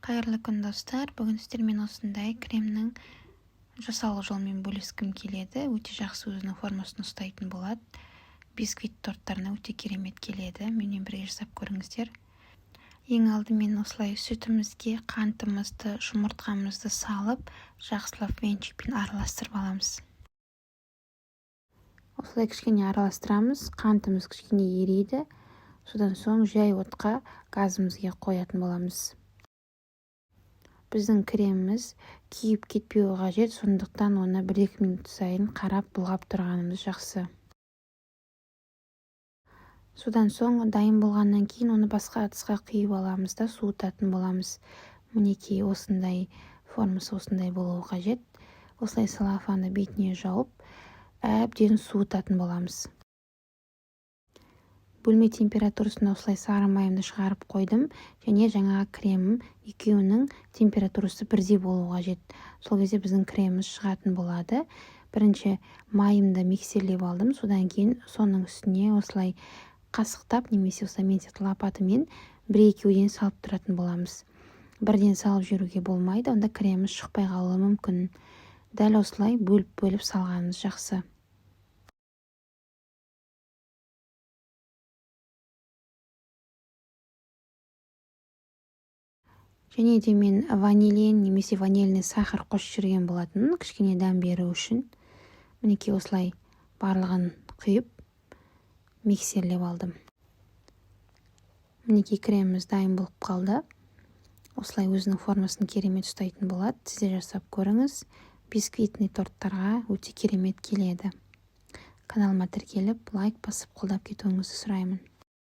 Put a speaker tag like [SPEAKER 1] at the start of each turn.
[SPEAKER 1] Қайырлы күн, достар! Бүгін сіздермен осындай кремнің жасалу жолымен бөліскім келеді. Өте жақсы өзінің формасын ұстайтын болады. Бисквит торттарына өте керемет келеді. Менімен бірге жасап көріңіздер. Ең алдымен осылай сүтімізге қантымызды, жұмыртқамызды салып, жақсылап венчикпен араластырып аламыз. Осылай кішкене араластырамыз, қантымыз кішкене ериді. Содан соң жай отқа, газымызге қоятын боламыз. Біздің креміміз күйіп кетпеуі қажет, сондықтан оны 1-2 минут сайын қарап, бұлғап тұрғанымыз жақсы. Содан соң дайын болғаннан кейін оны басқа ыдысқа құйып аламыз да, суытатын боламыз. Мінекей, осындай формасы осындай болуы қажет. Осылай целлофанды бетіне жауып, әбден суытатын боламыз. Бөлме температурасында осылай сары майымды шығарып қойдым және жаңағы кремім, екеуінің температурасы бірдей болуы қажет. Сол кезде біздің креміміз шығатын болады. Бірінші майымды миксерлеп алдым. Содан кейін соның үстіне осылай қасықтап немесе осылай мен сияқты лопатамен бір екеуден салып тұратын боламыз. Бірден салып жіберуге болмайды, онда креміміз шықпай қалуы мүмкін. Дәл осылай бөліп бөліп салғанымыз жақсы. Және де мен ванилин немесе ванильный сахар қосып жіберген болатынмын, кішкене дәм беру үшін. Мінекей, осылай барлығын құйып, миксерлеп алдым. Мінекей, креміміз дайын болып қалды. Осылай өзінің формасын керемет ұстайтын болады. Сіз де жасап көріңіз, бисквитный торттарға өте керемет келеді. Каналыма тіркеліп, лайк басып, қолдап кетуіңізді сұраймын.